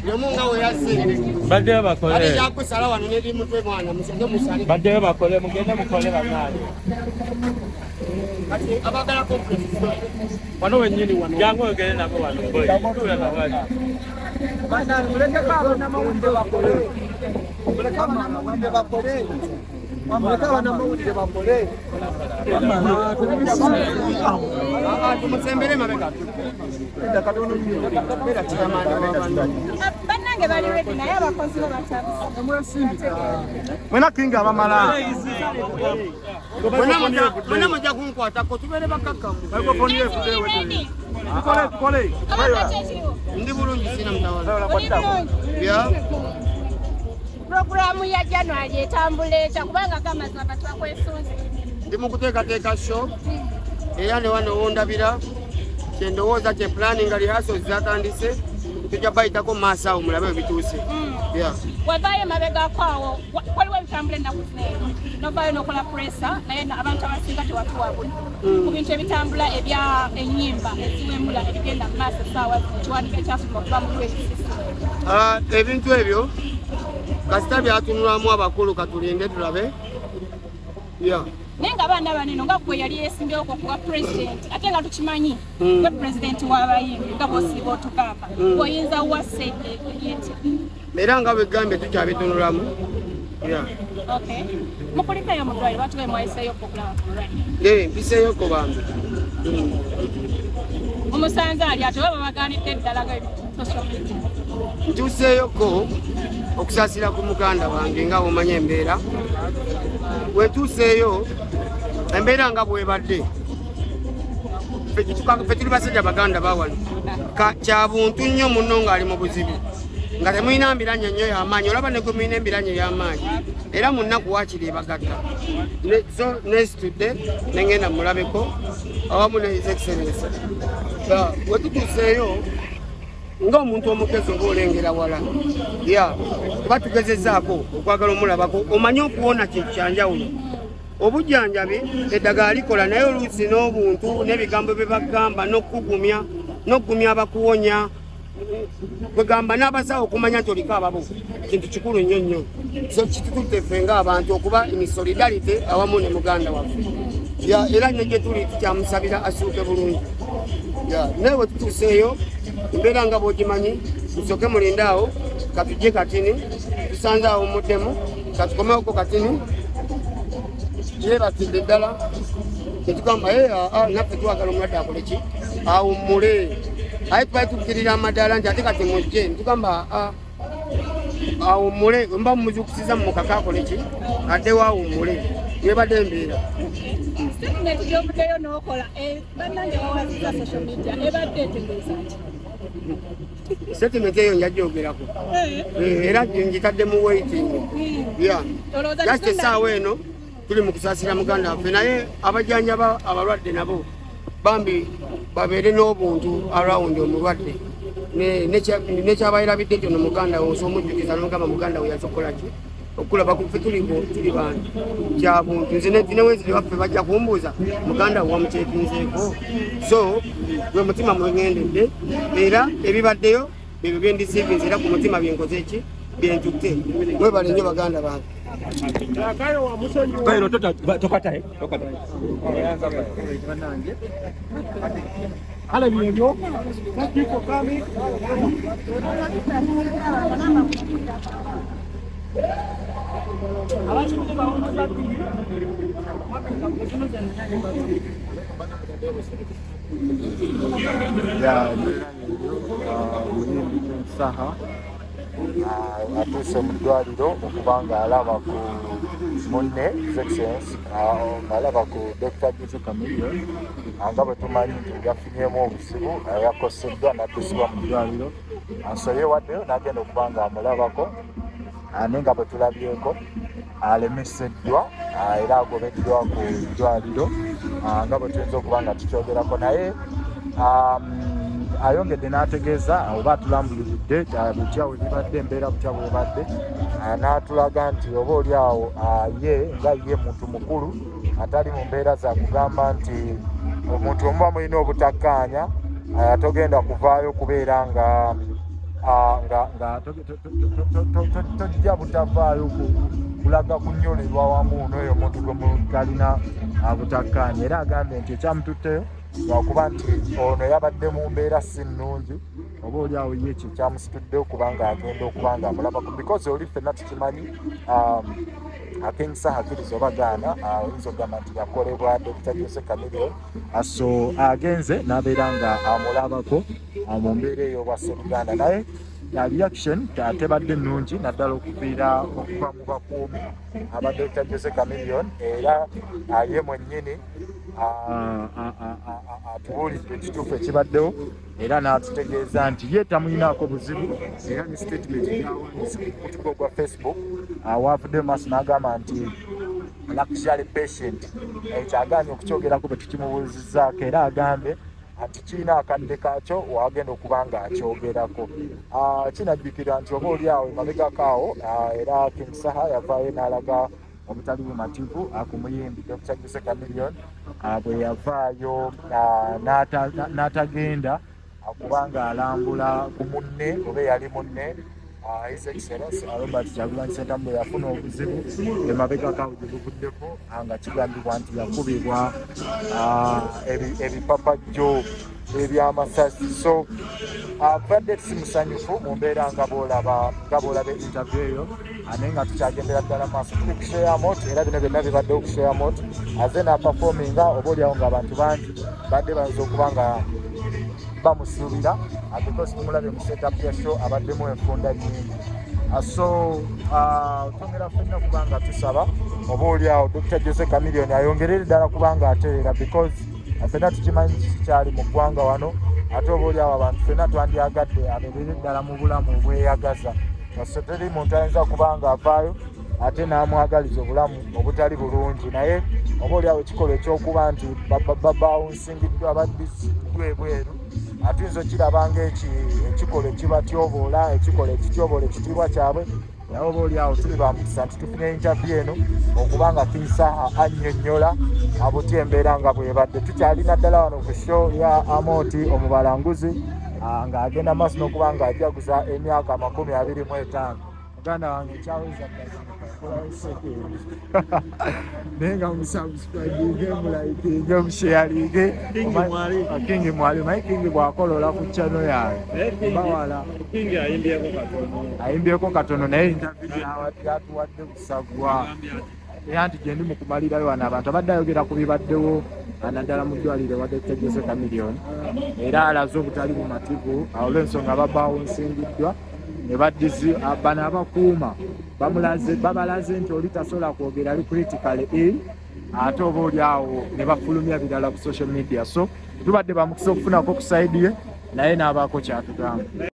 Yomunga we yazze. Baddeyo bakole. Ate yakusala wano ne mutwe mwana musonge musale. Baddeyo bakole mugende mukole bannange. Kati abagala conference. Wano wennyini wano. Jangu ogende nabo wano boy. Tuula na wali. Bannange mulekeko abannamawulire bakole. Muleke abannamawulire bakole. Muleke abannamawulire bakole. Tumusembere mabega. Bannange bali ready naye abakozi bo batabuse. Mwena kinga abamala. Mwena mujja kunkwatako tubeere bakakkamu. Tukole tukole. Ndi bulungi sina mutawala. Yeah. Programu ya January etambula etya kubanga gamazima batwakwesunze. Ndi mu kuteekateeka show era ne wano wondabira kyendowooza kye planning rehearsals zatandise tujja bayitako mu maaso awo mulabe bituuse. Yeah. Wavaayo mabegako awo waliwo ebitambula ennaku zino novaayo n'okola pressa naye abantu abasinga tewatuwabula ku bintu ebitambula ebya ennyimba eziwemula ebigenda mu maaso essaawa zino kiwandiiko ekyafuluma okuva mu UNCC. Ebintu ebyo kasita byatunulamu abakulu katulinde tulabe. Yeah. Naye nga abaana baneno nga gwe yali yeesimbyewo okuwa pulezidenti ate nga tukimanyi gwe pulezidenti w'abayimbi nga bw'osiiba otugamba oyinza wa ssente yeti. Era nga bwe gambye tukyabitunulamu. Yeah. Okay. Mukulikeyo mu ddwaliro batuwe mwayiseeyo okulaba ku mulwadde. Mpiseeyo ko bambi. Omusanze ali ate oba babaganidde ddala nga social media. Ntuuseeyoko okusaasira ku muganda wange nga bw'omanyi embeera. Bwe ntuuseeyo embeera nga bw'ebadde ffe tuli basajja baganda bawano kya buntu nnyo munno ng'ali mu buzibu nga temulina mbiranye nnyo y'amaanyi olaba ne gwe mulina embiranye y'amaanyi era mu nnaku waakiri ebagatta. So nesitudde ne ngenda mulabeko awamu ne His Excellence. Bwe tutuuseeyo ng'omuntu omugezi oba olengera wala ya kuba tugezezzaako okwagala omulabako omanye okuwona kintu kyanjawulo. Obujjanjabi eddagala likola naye oluusi n'obuntu n'ebigambo bye bagamba n'okugumya n'okugumya abakuwonya kwegamba n'abasawo okumanya nti oliko ababo kintu kikulu nnyo nnyo. So kitututte ffe ng'abantu okuba in solidarity awamu ne muganda waffe. Era ne gye tuli tukyamusabira asuuke bulungi. Naye bwe tutuuseeyo embeera nga bw'ogimanyi musooke mulinde awo katujje katini tusanze awo muddemu katukomewoko katini yeebakidde ddala netugamba naffe twagala omulwadde akole ki awummule aye tubali tukkirira amadaala nti ate kati mujje netugamba awummule mba mumuzuukusiza mumukaka akole ki addewo awummule yebadde embeera. Statement gy'ovuddeyo n'okola bannange bawaziza social media ebadde etegeeza ki? Statement eyo njagyogerako era ngitadde mu waiting. Yeah. Just essaawa eno tuli mu kusaasira muganda waffe naye abajjanjaba abalwadde nabo bambi babeere n'obuntu around omulwadde nekyabayirabidde nti ono muganda we osobola omujjukiza n'omugamba muganda we yasokola ki okulaba ffe tuli bantu kya buntu. Nze newenzire waffe bajja kumbuuza muganda we wamukyepinzeeko so gwe mutima mweŋŋendedde era ebibaddeyo byebyo byendisiivinze era ku mutima byenkoze ki byentutte. Mwebale nnyo baganda bange. Kairo tokata tokata. Kale byebyo. Thank you for coming. Ya muyimbi Saha atuuse mu ddwaliro okuba nga alaba ku munne His Excellence ng'alaba ku Dr. Jose Chameleone nga bwe tumanyi nti yafunyemu obuzibu yakoseddwa n'addusibwa mu ddwaliro so yeewaddeyo n'agenda okuba nga amulabako naye nga bwe tulabyeko alemeseddwa era agobeddwa ku ddwaliro nga bwe tuyinza okuba nga tukyogerako naye ayongedde n'ategeeza oba atulambululidde butya bwe bibadde embeera butya bwebadde n'atulaga nti oba oli awo ye nga ye muntu mukulu atali mu mbeera za kugamba nti omuntu omuba mulina obutakkaanya togenda kuvaayo kubeera nga Nga tojja butavaayo kulaga kunyolerwa wamu n'oyo omuntu gwe mutalina butakkaanya. Era agambye nti ekyamututteyo lwakuba nti ono yabadde mu mbeera si nnungi, oba oli awo ye ekyo kyamusituddeyo kubanga agenda okuba nga amulabako, because oli ffenna tukimanyi King Saha akkiriza oba gaana, oyinza okugamba nti yakolebwa Dr. Jose Chameleone. So agenze n'abeera nga amulabako mu mbeera ey'obwasseruganda, naye reaction tebadde nnungi naddala okuviira okuva mu bakuumi aba Dr. Jose Chameleone. Era ye mwennyini atubuulidde ekituufu ekibaddewo era n'atutegeeza nti ye tamulinaako buzibu. Era ne statement gyawandiise ku mukutu gwa Facebook waavudde maaso n'agamba nti luxury patient, ekyagaanye okukyogerako bwe tukimubuuzizzaako, era agambye nti kirina akadde kaakyo wagenda okuba nga akyogerako. Kinajjukira nti oba oli awo emabegako awo era King Saha yavaayo n'alaga obutali bumativu ku muyimbi Dr. Jose Chameleone bwe yavaayo n'atagenda kubanga alambula ku munne oba eyali munne His Excellence Robert Kyagulanyi Ssentamu bwe yafuna obuzibu emabegako awo gye buvuddeko, nga kigambibwa nti yakubibwa ebipapajjo ebyamasasi. So abadde si musanyufu mu mbeera nga bw'olaba interview eyo, naye nga tukyagendera ddala maaso tuli ku show ya Amooti, era bino byonna bibaddewo ku show ya Amooti aze n'aperforminga, oba oliawo ng'abantu bangi badde bayinza okuba nga bamusuubira because tumulabye mu setup ya show abaddemu enfunda nnyingi. So twongera ffenna kubanga tusaba oba oliawo Dr. Jose Chameleone ayongerere ddala kubanga atereera, because ffenna tukimanyi kikyali mu ggwanga wano, ate oba oliawo abantu ffenna twandyagadde abeerere ddala mu bulamu obweyagaza. So teri muntu ayinza kubanga avaayo ate n'amwagaliza obulamu obutali bulungi, naye oba oliawo ekikolwa ekyokuba nti babawunsingiddwa baddiziddwa ebweru, atuyinza okiraba ng'ekikolwa ekibatyoboola, ekikolwa ekityoboola ekitiibwa kyabwe. Naye oba oliawo tuli bamukisa nti tufunye interview eno okubanga King Saha annyonnyola abuti embeera nga bwebadde. Tukyalina ddala wano ku show ya Amooti omubalanguzi ng'agenda maaso n'okuba nga ajaguza emyaka 25. Muganda wange nkyaweza naye nga musubscribinge, mulikinge, musharinge. King Mwali, naye King bw'akolola ku channel yange bawala ayimbyeko katono, naye interview yatuwadde busagwa. Era nti gye ndi mu kumalirayo wano abantu abadde ayogera ku bibaddewo naddala mu ddwaliro ewa Dr. Jose Chameleone, era alaze obutali bumativu olw'ensonga babawunsingiddwa ne baddizi bano abakuuma babalaze nti oli tasobola kwogera, ali critically ill, ate oba oli awo ne bafulumya birala ku social media. So tubadde bamukisa okufunako ku side ye, naye n'abaako kyatugamba.